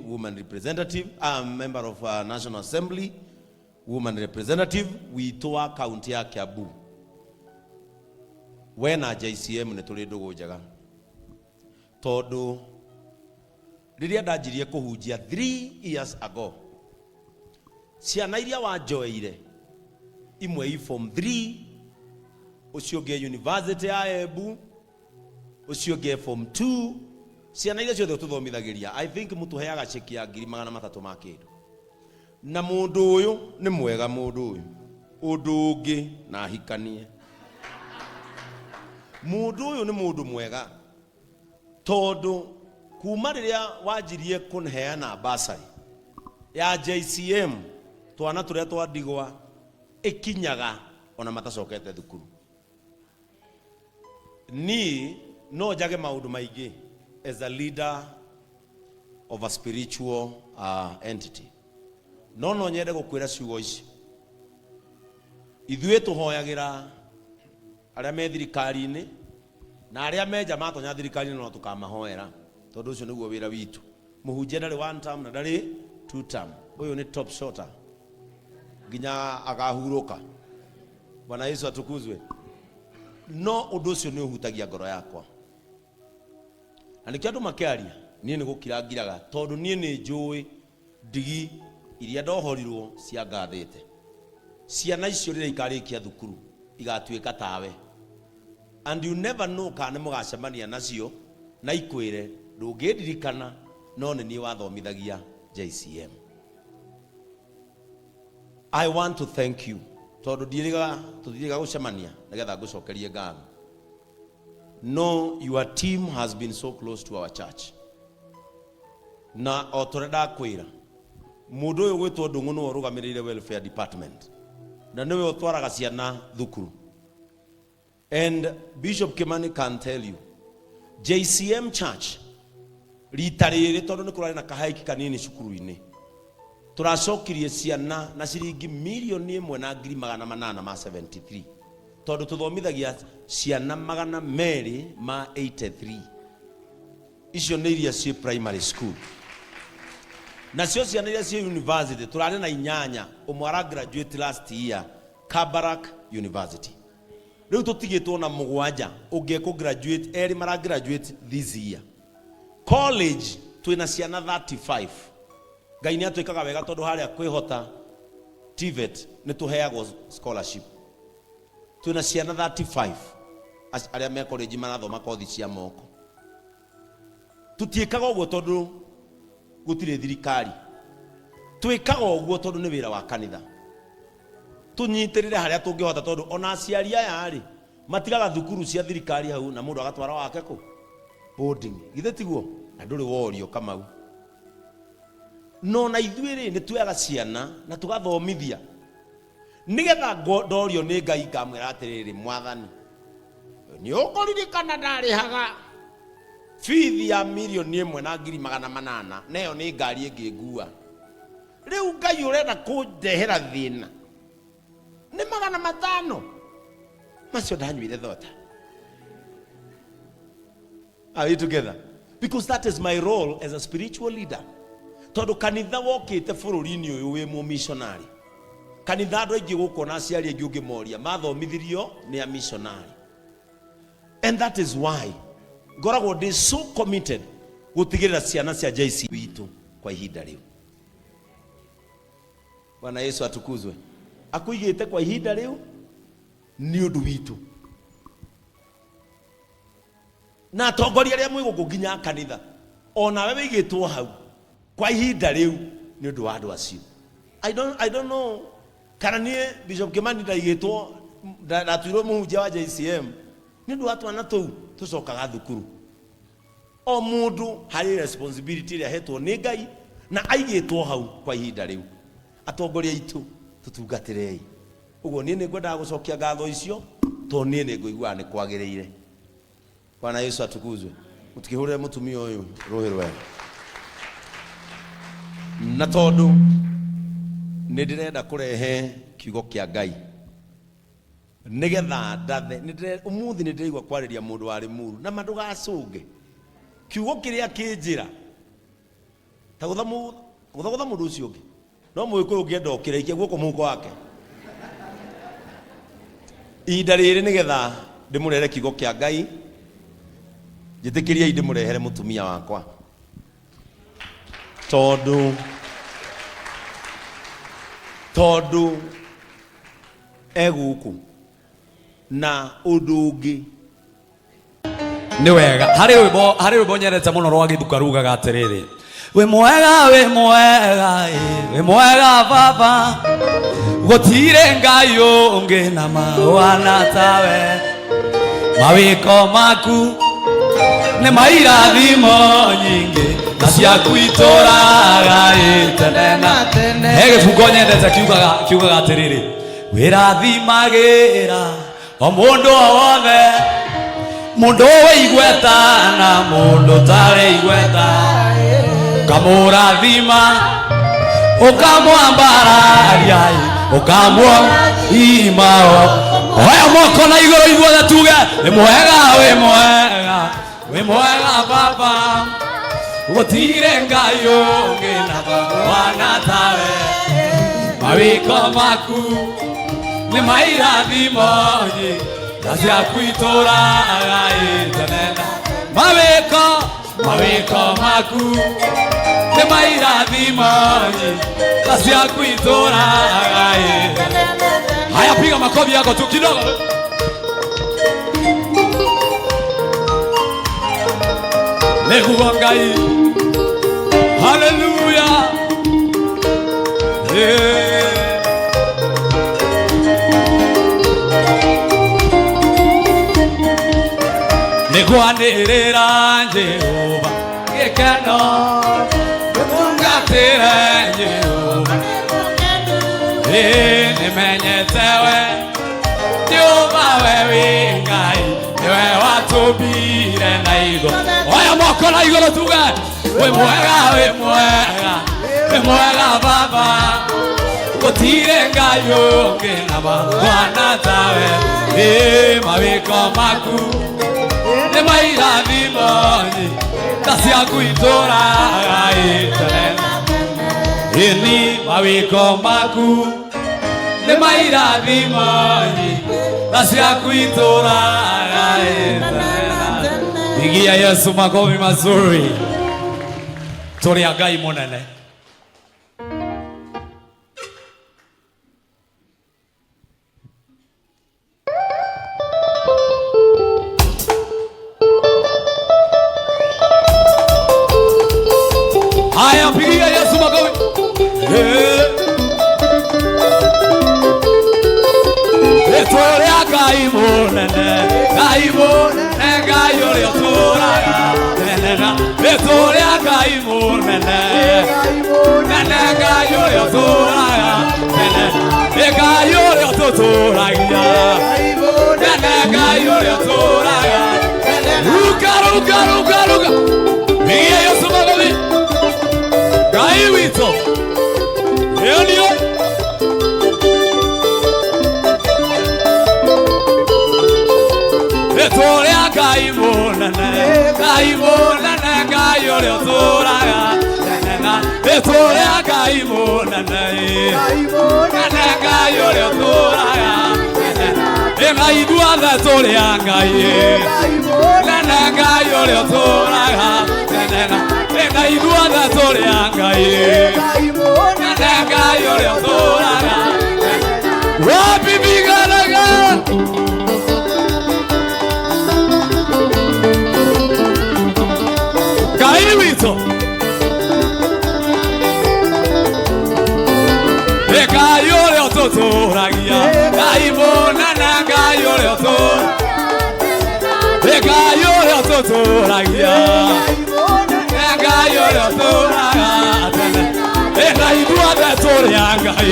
Woman representative, member of National Assembly, woman representative witũ wa kaunti ya Kiambu. We na JCM nĩ tũrĩ ndũgũ njega tondũ rĩrĩa ndanjirie kũhunjia 3 years ago, ciana iria wanjoeire imwe i form 3, ũcio ũngĩ university ya Embu, ũcio ũngĩ e form 2. Ciana iria ciothe ũtũthomithagĩria, I think mũtũheaga ceki ya 300,000 ma kĩndũ. Na mũndũ ũyũ nĩ mwega, mũndũ ũyũ ũndũ ũngĩ na ahikanie. Mũndũ ũyũ nĩ mũndũ mwega tondũ kuma rĩrĩa wanjirie kũheana bursary ya JCM, twana tũrĩa twa ndigwa ĩkinyaga ona matacokete thukuru. Niĩ no njage maũndũ maingĩ as a leader of a spiritual entity, no no nyende gũkwĩra ciugo ici. Ithuĩ tũhoyagĩra arĩa me thirikari-inĩ na arĩa menja matonya thirikari-inĩ, no tũkamahoera tondũ ũcio nĩguo wĩra witũ. Mũhunjia ndarĩ one term na ndarĩ two term. Ũyũ nĩ top shota nginya akahurũka. Bwana Yesu atukuzwe. No ũndũ ũcio nĩ ũhutagia ngoro yakwa, na nĩkĩo andũ makĩaria niĩ nĩ gũkira ngiraga, tondũ niĩ nĩ njũĩ ndigi iria ndohorirwo cia ngathĩte. Ciana icio rĩrĩa ikarĩkia thukuru igatuĩka tawe, and you never know kana nĩ mũgacemania nacio na ikwĩre, "Ndũngĩndirikana, no nĩ niĩ wathomithagia JCM." I want to thank you tondũ ndiĩrĩga tũthiĩga gũcemania nĩgetha ngũcokerie ngatho. No your team has been so close to our church, na o tũrĩa ndakwĩra, mũndũ ũyũ gwĩtwo Ndũng'ũ nĩwe ũrũgamĩrĩire welfare department na nĩwe ũtwaraga ciana thukuru. And Bishop Kimani can tell you, JCM Church rita rĩrĩ, tondũ nĩ kũrarĩ na kahaiki kanini cukuru-inĩ, tũracokirie ciana na ciringi 1,800,073, tondũ tũthomithagia ciana 283. Icio nĩ iria ciĩ primary school. Nacio ciana iria ciĩ university tũrarĩ na inyanya, ũmwe ara graduate last year Kabarak University. Rĩu tũtigĩtwo na mũgwanja, ũngĩ ekũ graduate, erĩ mara graduate this year. College twĩna ciana 35. Ngai nĩ atwĩkaga wega tondũ harĩa kwĩhota TVET nĩ tũheagwo scholarship. Twĩna ciana 35 arĩa me college marathoma kothi cia moko. Tũtiĩkaga ũguo tondũ gũtirĩ thirikari, twĩkaga ũguo tondũ nĩ wĩra wa kanitha tũnyitĩrĩre harĩa tũngĩhota, tondũ ona aciari aya rĩ matigaga thukuru cia thirikari hau na mũndũ agatwara wake kũ boarding. Githĩ tiguo? Na ndũrĩ worio, Kamau. No na ithuĩ rĩ nĩ tuoyaga ciana na tũgathomithia nĩgetha ndorio nĩ Ngai ngamwĩra atĩrĩrĩ, "Mwathani, nĩ ũkũririkana ndarĩhaga bithi ya 1,800,000, na ĩyo nĩ ngari ĩngĩ ngua. Rĩu Ngai ũrenda kũndehera thĩna nĩ 500 macio ndanyuire thota." Are we together? Because that is my role as a spiritual leader. Tondũ kanitha wokĩte bũrũri-inĩ ũyũ wĩ mũmissionary. Kanitha andũ aingĩ gũkũ na aciari aingĩ ũngĩmoria mathomithirio nĩ a missionary. And that is why ngoragwo ndĩ so committed gũtigĩrĩra ciana cia JC witũ kwa ihinda rĩu. Bwana Yesu atukuzwe. Akũigĩte kwa ihinda rĩu nĩ ũndũ witũ na atongoria arĩa mwĩ gũkũ nginya kanitha, onawe wĩigĩtwo hau kwa ihinda rĩu nĩ ũndũ wa andũ acio. I don't know kana niĩ Bishop Kimani ndaigĩtwo, ndatuirwo mũhunjia wa JCM nĩ ũndũ wa twana tũu tũcokaga thukuru. O mũndũ harĩ responsibility ĩrĩa ahetwo nĩ Ngai na aigĩtwo hau kwa ihinda rĩu. Atongoria aitũ, tũtungatĩrei ũguo. Niĩ nĩ ngwendaga gũcokia ngatho icio tondũ niĩ nĩ ngũiguaga nĩ kwagĩrĩire. Bwana Yesu atukuzwe. Mũtikĩhũrĩre mũtumia ũyũ rũhĩ rwega. Na tondũ nĩ ndĩrenda kũrehe kiugo kĩa Ngai nĩgetha ndathe ũmũthĩ nĩ ndĩraigua kwarĩria mũndũ wa Limuru na ma ndũgacũnge kiugo kĩrĩa kĩ njĩra. Ta gũtha gũtha gũtha mũndũ ũcio ũngĩ. No mũgĩkũyũ ũngĩenda ũkĩre ikia guoko mũhuko wake. Ihinda rĩrĩ nĩgetha ndĩmũrehere kiugo kĩa Ngai, njĩtĩkĩriai ndĩmũrehere mũtumia wakwa. Tondũ tondũ egũkũ na ũndũ ũngĩ. Nĩ wega. Harĩ rwĩmbo, harĩ rwĩmbo nyendete mũno rwa gĩthuka rugaga atĩrĩrĩ, wĩ mwega, wĩ mwega, ĩ, wĩ mwega baba, gũtirĩ Ngai ũngĩ na mawana tawe, mawĩko maku nĩ mairathimo nyingĩ na ciaku itũraga ĩ tene na tene. He gĩbungo nyendete kiugaga, kiugaga atĩrĩrĩ, wĩrathimagĩra o mũndũ o wothe, mũndũ wĩ igweta na mũndũ ũtarĩ igweta, ũkamũrathima, ũkamwambararia, ũkamũima. Oya moko na igũrũ ithuothe tuge wĩ mwega, wĩ mwega, wĩ mwega baba, gũtirĩ Ngai ũngĩ na wana tawe, mawĩko maku nĩ mairathimo nyingĩ na ciaku itũraga ĩ tene na mawĩko, mawĩko maku nĩ mairathimo nyingĩ na ciaku itũraga ĩ. Haya, piga makofi yako tu kidogo. Nĩguo Ngai, haleluya. Yeah. Nĩngwanĩrĩra Jehova gĩkeno, ngũtungatĩre Jehova. Ĩ, nĩmenyete we Jehova, we wĩ Ngai, nĩwe watũmbire na igũrũ. Oya moko na igũrũ tuge wĩ mwega, wĩ mwega, wĩ mwega baba, gũtirĩ Ngai ũngĩ na mwana tawe. Ĩ, mawĩko maku nĩ mairathimo nyingĩ na ciaku itũraga ĩ tene. Ĩni, mawĩko maku nĩ mairathimo nyingĩ na ciaku itũraga ĩ tene. Pigia Yesu makofi mazuri. Tũrĩ a Ngai mũnene. Haya, pigia Yesu makofi. Eh. Rĩtwa rĩa Ngai mũnene, Ngai mũnene, Ngai ũrĩa ũtũũraga tene na rĩtwa rĩa Ngai mũnene, nene Ngai ũrĩa ũtũũraga tene, nĩ Ngai ũrĩa ũtũtũũragia, nene Ngai ũrĩa ũtũũraga. Ruka, ruka, ruka, ruka. Pigia Yesu makofi. Ngai witũ. Ĩyo nĩyo. Rĩtwa rĩa Ngai mũnene, Ngai mũnene, Ngai ũrĩa ũtũũraga tene na rĩtwa rĩa Ngai mũnene, nene Ngai ũrĩa ũtũũraga tene. Ĩ Ngai ithuothe tũrĩ a Ngai, nene Ngai ũrĩa ũtũũraga tene na ĩ Ngai ithuothe tũrĩ a Ngai, nene Ngai ũrĩa ũtũũraga. Wapi vigelegele? Ngai witũ. Ĩ Ngai ũrĩa ũtũtũũragia, Ngai mũnene, Ngai ũrĩa ũtũũragia, Ĩ Ngai ũrĩa ũtũtũũragia, Ngai ũrĩa ũtũũraga tene. Ĩ na ithuothe tũrĩ a Ngai.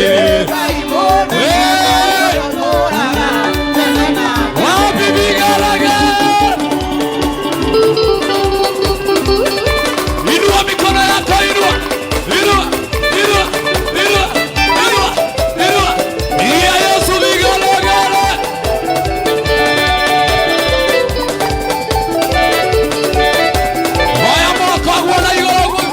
Wapi vigelegele? Inua mikono yako, inua, inua, inua, inua, inua, inua. Pigia Yesu vigelegele. Oya moko guo na igũrũ guo.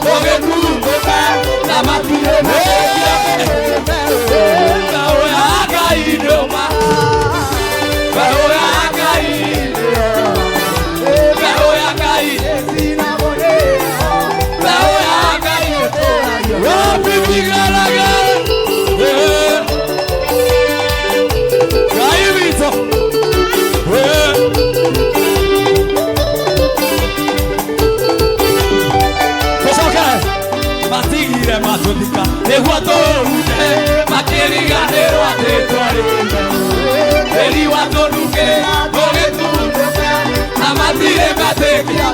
Tũgĩtuthũka na matirĩ Mbeũ ya Ngai nĩũma. Mbeũ ya Ngai Mbeũ ya Ngai Mbeũ ya Ngai Wapi vigaragara Ngai witũ Tũcokere matigire matũthika nĩguo tũrute makĩriganĩrwo atĩ twarĩ tĩri watũnuke tũgĩtuthũka na matirĩ metĩkia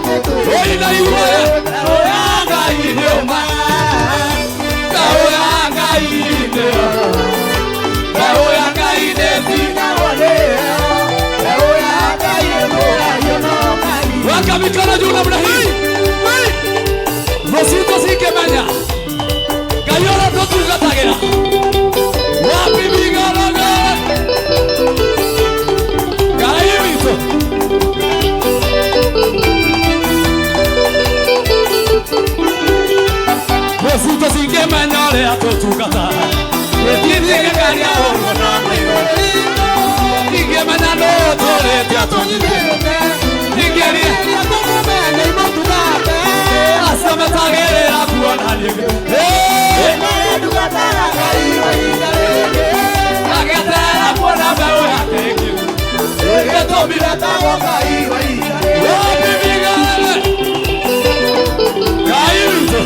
Oina igwe mbeũ ya Ngai nĩũma mbeũ ya Ngai nĩyo mbeũ ya Ngai nĩcinagwo Weka mikono juu namna hii. Rũcitũ cikĩmenya Ngai ũrĩa tũtungatagĩra wapi migaragara Ngai witũ Rũcitũ cikĩmenya ũrĩa tũtungataga Gĩtithiĩkaria ũguo na Ingĩmenya nũ tũrĩte atũnyitĩte Ingĩria acio metagĩrĩra kuona niĩ Agetera kuona mbeũ yake ĩgĩtũmire Wapi migaragara Ngai witũ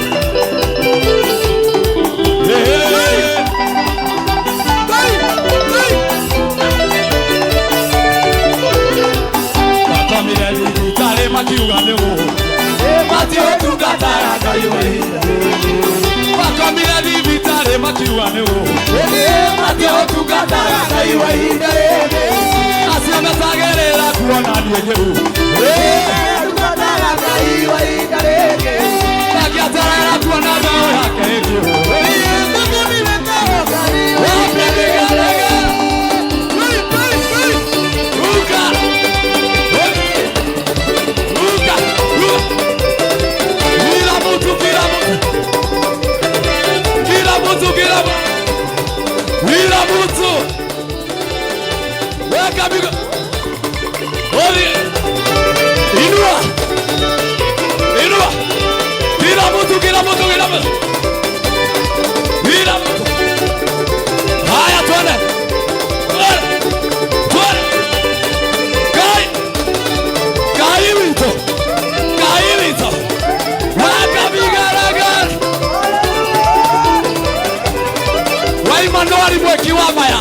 Makomire thibitarĩ makiuga nĩ gũkũ Matiũtungataga Ngai wa ihinda Makomire thibitarĩ makiuga nĩ gũkũ Matiũtungataga Ngai wa ihinda Acio metagĩrĩra kuona niĩ ngĩhuhia Magĩeterera kuona mbeũ yake ĩkĩhuhia Wapi migaragara Ruka Ruka Ruka Kila mtu kila mtu Kila mtu kila mtu Kila mtu Weka mikono Oli Inua Inua Kila mtu kila mtu kila mtu Kila mtu Haya twende Twende Twende Kai Kai witũ Kai witũ Weka migaragara Waima no ari mweki wa maya